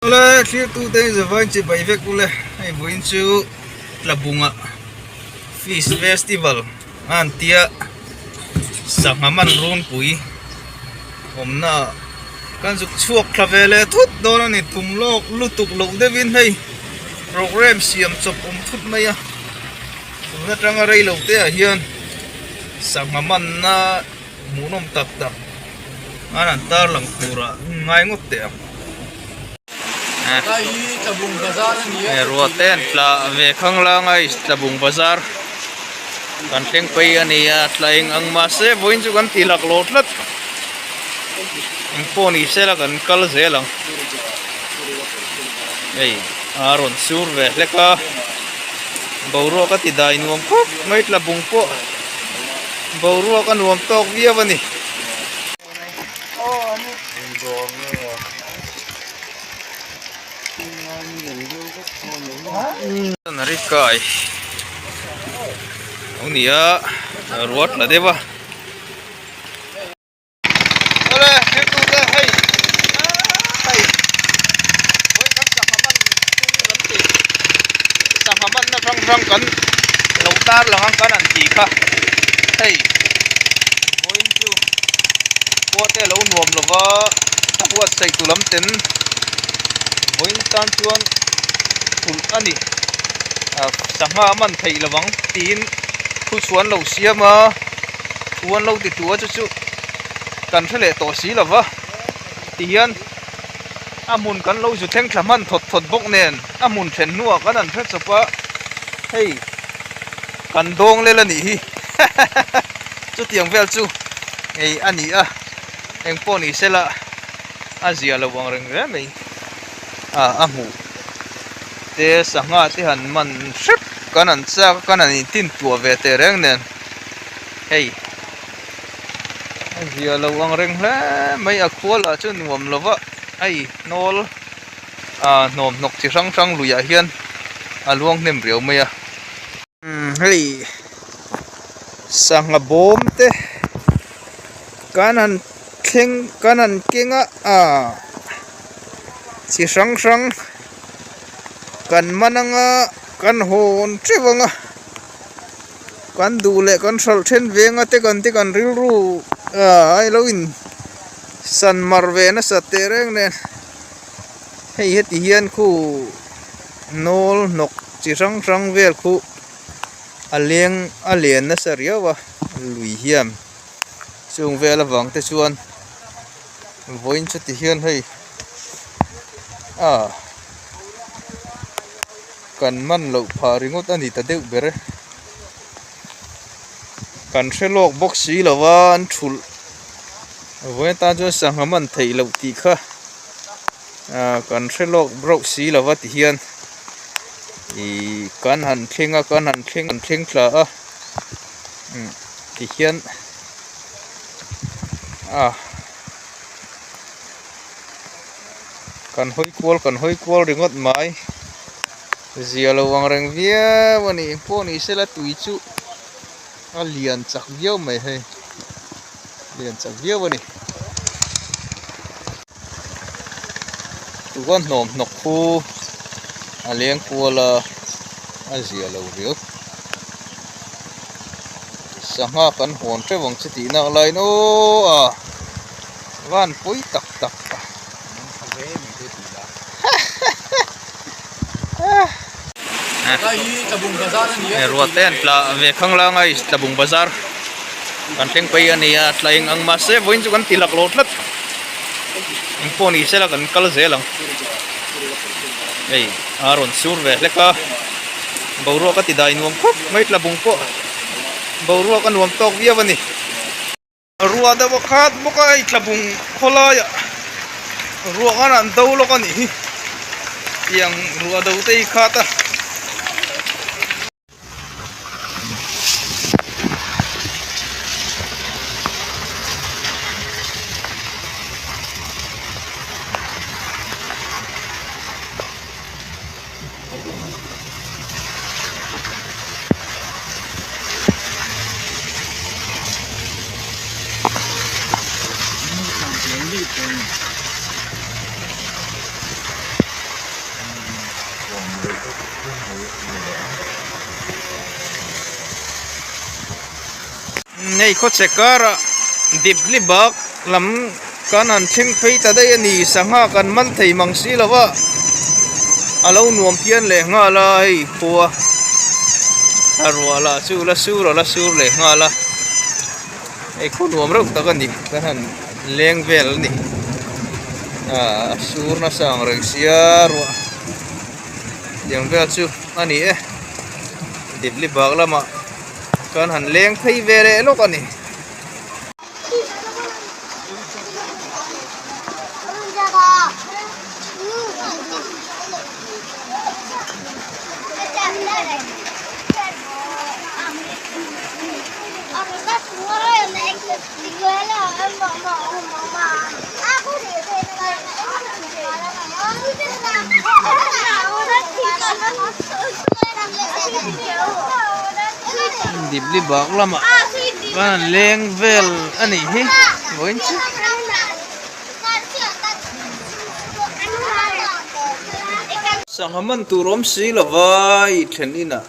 Awle thlirtute hi zavain chi bai vek ule hei vawiin chu Tlabunga fish festival a an tia sangha man runpui awmna ah kan zuk chhuak thla ve leh thut dawn a ni tum lawk lutuk loh deuhin hei programme siam chawp awm thut mai a tun atanga rei lo te ah hian sangha manna hmuhnawm tak tak an han tarlang turah ngai ngawt teh ang. Ruah te an tla ve khang lang a Tlabung bazar kan thleng phei a ni a tla eng ang mahse vawiin chu kan ti lak lo tlat engpawh ni sela kan kal zel ang hei a rawn sur ve hlek a boruak a ti dai nuam khawp mai Tlabung pawh. Boruak a nuam tawk viau a ni. Kai lo ni a ruat la deuh a. Awle thiltute hei hei vawi kan sangha man tum kan ti sangha manna hrang hrang kan lo tar lang ang kan han ti kha hei vawiin chu khua te a lo nuam lo va a buatsaih tu lam ten vawiin tan chuan kulh a ni sangha a man theih lo vang tiin thu chhuan lo siam a. Thu an lo ti tu a chu chu kan hre leh tawh si lo va tihian a hmun kan lo zu thleng thla hman thawt thawt bawk nen a hmun then hnuah kan han hre chawp a hei kan dawng lel a nih hi chutiang vel chu ei a ni a engpawh ni sela a zia lo ang reng reng mai a a hmuh te sangha te han man hrep kan han chak a kan han intintuah ve teh reng nen. Hei a zia lo ang reng hle mai a khua lah chu nuam lo va hei hnawl ah hnawm hnawk chi hrang hrang luiah hian a luang hnem riau mai a umm hei sangha bawm te kan han thleng kan han keng a ah chi hrang hrang kan man anga kan hawn teuh ang a. Kan duh leh kan hralh then venga te kan te kan rilru ah ai lo in san mar ve nasa teh reng nen hei heti hian khu nawl hnawk chi hrang hrang vel khu a leng a len nasa riau a lui hian chung vel avang te chuan vawiin chuti hian hei ah. Kan man loh phah ringawt a ni ta deuh ber e. Kan hre lawk bawk si lo a an thulh vawiin atan chuan sangha man theih loh tih kha ah kan hre lawk rauh si lo a ti hian ihh kan han thleng a kan han thleng kan thleng thla a umm ti hian ah. Kan hawi kual kan hawi kual ringawt mai zia lo ang reng viau a ni pawh ni sela tui chu a lian chak viau mai hei lian chak viau a ni tuka hnawm hnawk khu a leng kual a a zia lo riau sangha kan hawn teuh ang chu tih nak laiin aw a. Van pui tak tak a. Ruah te an tla ve khang lang a Tlabung bazar kan thleng phei a ni a tla eng ang mahse vawiin chu kan ti lak lo tlat engpawh ni sela kan kal zel ang hei a rawn sur ve hlek a boruak a ti dai nuam khawp mai Tlabung pawh boruak a nuam tawk viau a ni. Ruah deuh a khat bawk a hei Tlabung khawlaiah ruah khan an do lawk a nih hi tiang ruah do te hi khat a. Hei khawchhe karah dipli bak lam kan han thleng phei ta daih a ni sangha kan man thei mang si lo a a lo nuam phian leh nghal a hei khua a ruah lah chu la sur a la sur leh nghal a hei khaw nuam reuh tak a ni kan han leng vel a ni ah a sur nasa ang reng sia ruah tiang vel chu a ni e dipli bak lamah chuan han leng phei ve leh lawk a ni. Dipli bak lamah chuan an leng vel a nih hi vawiin chu. Sangha man tur awm si lova i then inah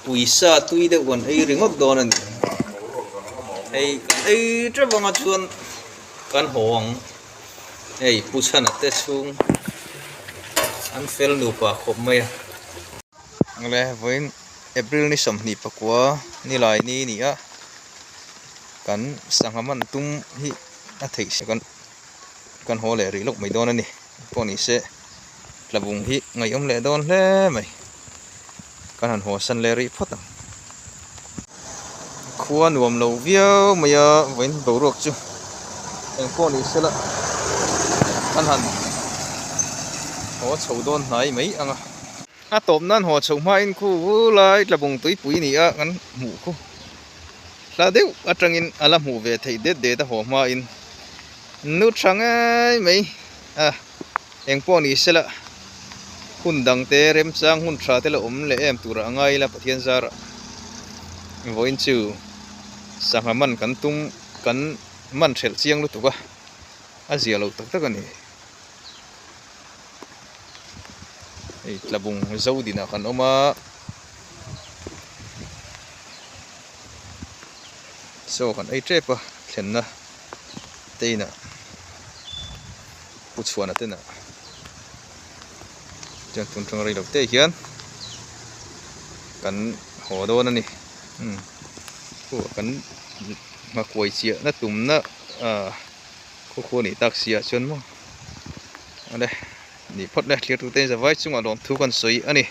Pawisa tui deuh kan ei ringawt dawn a ni. Hei kan ei teuh anga chuan kan haw ang. Hei Pu Chhana te chhung an fel nupa khawp mai a. Angle vawiin April ni 29 nilai ni ni a kan sangha man tum hi a theih si kan kan haw leh rih lawk mai dawn a ni. Pawh ni se tlabung hi ngaihawm leh dawn hle mai. Kan han haw san leh rih phawt ang. Khua nuam lo viau mai a vawiin boruak chu eng pawh ni se la kan han haw chho dawn hnai mai ang a. A tawp nan haw chho hmain khu lai tlabung tuipui ni a kan hmuh khu hla deuh atangin a la hmuh ve theih det det a haw hmain nu tha ngei mai a. Eng pawh ni sela, hun dangte remchang hun tha te la awm leh em turah a ngai ila Pathian zarah vawiin chu sangha man kan tum kan man hrelh chiang lutuk a, a zia lo tak tak a ni. Hei tlabung Zodinah kan awm a, chaw kan ei tep a thlenna te inah. Pu Chhuana ten ah chuan tun tang rei lo te hian kan haw dawn a ni umm khu kan nghakuai chiah na tumna ah khaw khaw a nih tak si ah chuan maw awle ni phawt le thlir tute zavai chungah lawmthu kan sawi a ni.